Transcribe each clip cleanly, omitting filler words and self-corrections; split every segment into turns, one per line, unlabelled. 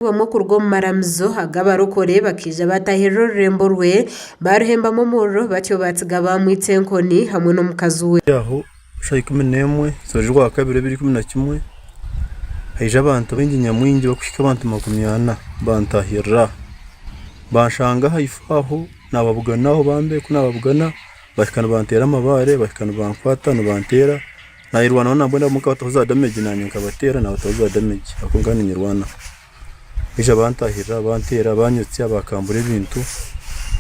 Bamwe okuruga omu maramizo ag'abarokore bakaija baatahirira orurembo rwe, baaruhembamu omuriro batyo baatsiga baamwitsa enkoni hamwe n'omukazi we.
Aho shaaha 11 z'orwekiro rwakabiri 2011 haija abantu baingi nyamwingi barikuhika abantu 40 bantahirira banshanga ahaifo aho nababugana aho bambe ku nababugana bahika nibanteera amabaare bahika nibankwata nibanteera. Nayerwanaho nambwenu abamwe nkabataho za damage nanye nkabateera nabataho za damage ahabw'okuba nkaba ninyerwanaho. Baija bantahirira banteera banyotsya bakambura ebintu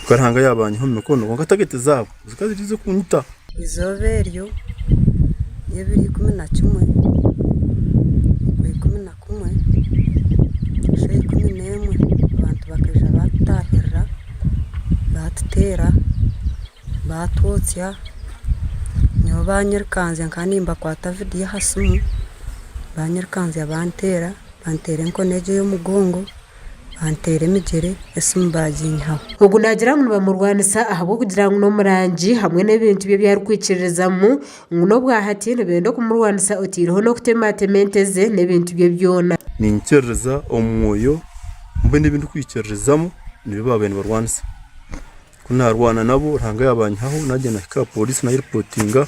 kwonka Ruhanga yabanyiha omu mikono kwonka target zaabo zikaba ziri ez'okunyita.
Eizooba eryo ry'ebiro 11 Okwa11 eshaaha 11 abantu bakaija baatutaahirira baatuteera. Baatwotsya, nyowe baanyirukanzya nkaba nimbakwata vidiyo aha simu, baanyirukanzya banteera, banteera enkoni egyo ey'omugongo, banteera emigyere, esimu baaginyihaho.
Ogu naagira ngu nibamurwanisa ahabw'okugira ngu n'omurangi hamwe n'ebintu bye ebi arikwikiririzamu ngu n'obwahati nibenda okumurwanisa otaireho n'okutematema ente ze n'ebintu bye byona.
Niinyikiririza omu mwoyo mbwenu ebi ndikwikiririzamu nibyo baabaire nibarwanisa. Ku naarwana nabo Ruhanga yaabanyihaho naagyenda nahika aha pooriisi naayeripotinga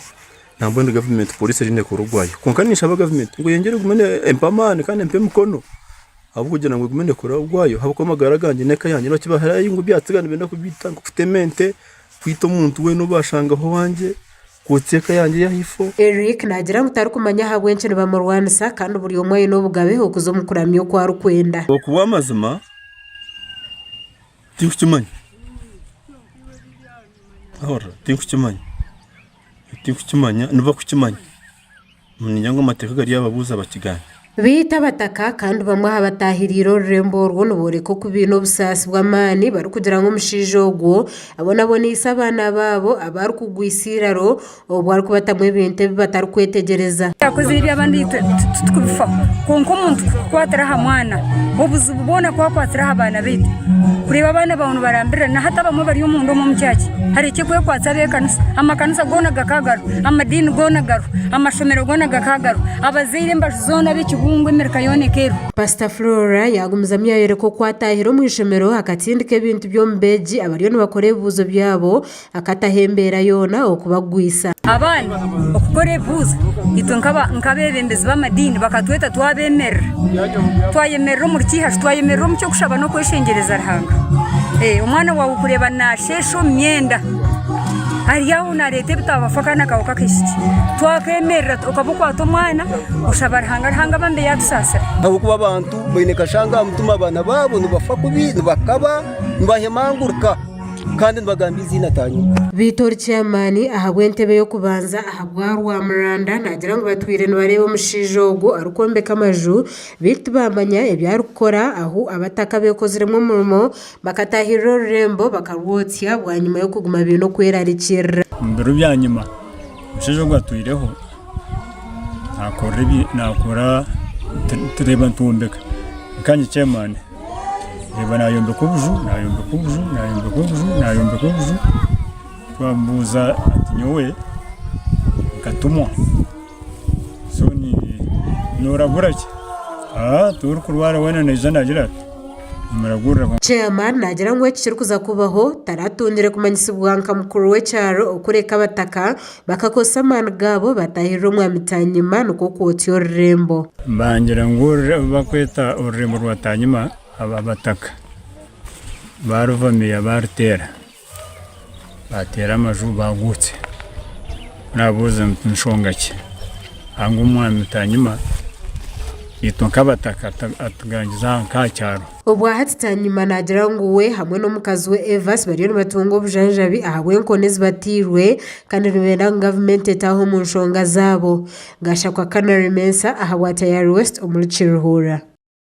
nambwenu gavumenti pooriisi eriyo neekora ogwayo. Kwonka ninshaba gavumenti ngu eyongyere egume empe amaani kandi empe emikono ahabw'okugira ngu egume neekora ogwayo ahabw'okuba amagara gangye n'eka yangye nibakibaherayo ngu byatsiga nibenda kubiita nk'okutema ente, kwita omuntu weena ou baashangaho owangye, kwotsya eka yangye ey'ahaifo.
Eric naagira ngu tarikumanya ahabw'enki nibamurwanisa kandi buri omwe aine obugabe okuza omu kuramya oku arikwenda.
Okuba amazima. Tinkukimanya. Wahurira? Tinkukimanya. Tinkukimanya, nibakukimanya. Niinyenda ngu amateeka garyababuuza bakigambe.
Beitu abataka kandi bamwe aha bataahiriire orurembo orwo nibooreka oku baine obusaasi bw'amaani barikugira ngu omushaija ogwo abonaboneise abaana baabo abu arikugwisa eiraro obwo arikubatamu ebintu ebi batarikwetegyereza.
Yakozire ebi abandi itwe titukubifaho kwonka omuntu kukukwatira aha mwana obuzibu bwona ku akwatire aha baana baitu kureeba abaana baawe nibarambirira na hati abamwe bari omunda omu omu kyaki harekye kwekwatsa ab'ekanisa amakanisa goona gakaagarwa amadiini goona gariho amashomero goona gakaagarwa abazaire embaju zoona ab'ekibungo emirika yoona ekeerwa.
Pasita Flora yaagumizamu yaayoreka oku ataahire omu ishomero akatsindika ebintu by'omu beegi abariyo nibakora ebibuuzo byabo Akataho embeera yoona okubagwisa.
Abaana okukora ebibuuzo, itwe nk'abeebembezi b'amadiini bakatweta twabeemerera. Twayemerera omuri kiihashu, twayemerera omu ky'okushaba n'okweshengyereza Ruhanga. Omwana waawe okureeba naasheesha omu myenda ari aho naareeta ebitabafu akaana kaawe k'akaishiki, twakeemerera okaba okwata omwana oshaba Ruhanga, Ruhanga bambe yaatusaasira.
Ahabw'okuba abantu baine kashanga aha mutima abaana baabo nibafa kubi, nibakaba, nibahemangurika. Kandi nibagamba eiziina Tanyima.
Beitu ori chairman ahabw'entebe y'okubanza ahabwa Rwamuranda naagira ngu batwire nibareeba omushaija ogu arikwombeka amaju beitu tibamanya ebi arikukora ahu abataka beekoziremu omurimo bakataahirira orurembo bakarwotsya bwanyima y'okuguma baine okwerarikirira.
Omu biro byanyima omushaija ogu atwireho nakora tureeba nitwombeka nkanye chairman. Reeba naayombeka obuju, naayombeka obuju, naayombeka obuju, naayombeka obuju, twamubuuza ati nyowe nkatumwa, so nooragura ki? Aa ti orikurwara weena naija naagira ati nimuragurira.
Chairman naagira ngu eki kirikuza kubaho taratungire kumanyisibwa nka mukuru w'ekyaro okureka abataka bakakozesa amaani gaabo bataahirira omwami Tanyima nikwo kwotsya orurembo.
Bangira ngu bakweta orurembo rwa Tanyima abataka baruvamiya baruteera, bateera amaju bagotsya. Nabuuza nti nshonga ki? Ngu omwami Tanyima itwe nk'abataka atugangize aha nk'aha kyaro.
Obwahati Tanyima naagira ngu we hamwe n'omukazi we Evas bariyo nibatunga obujanjabi ahabw'enkoni ezibatairwe kandi nibenda ngu gavumenti etaahe omu nshonga zaabo. Gashakwa Canary Mensah ahabwa Tayari West omuri Kiruhura.